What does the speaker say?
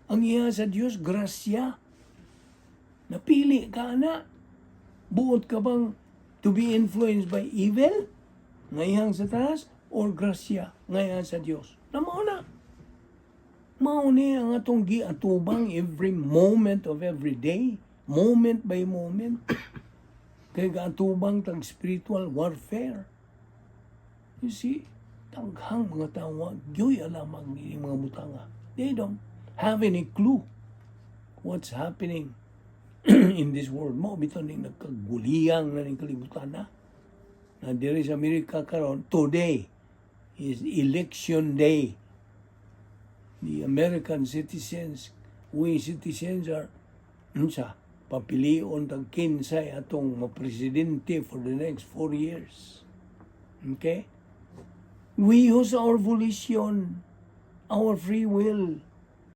Ang iya sa Dios, grasya. Napili ka na. Buot ka bang to be influenced by evil? Nga iyang Satanas? Or grasya nga iya sa Dios? Na mao na. Mao ni ang atong giatubang every moment of every day. Moment by moment. Kay gaatubang tag spiritual warfare. You see, daghang mga tao wa gyoy alam ang ining mga butanga. They don't have any clue what's happening in this world. Mao bitaw ning nagkaguliyang na ning kalibutan na. Na diri sa Amerika karon, today is Election Day. The American citizens, we citizens are unsa, papilion tag kinsay atong mapresidente for the next 4 years. Okay? We use our volition, our free will.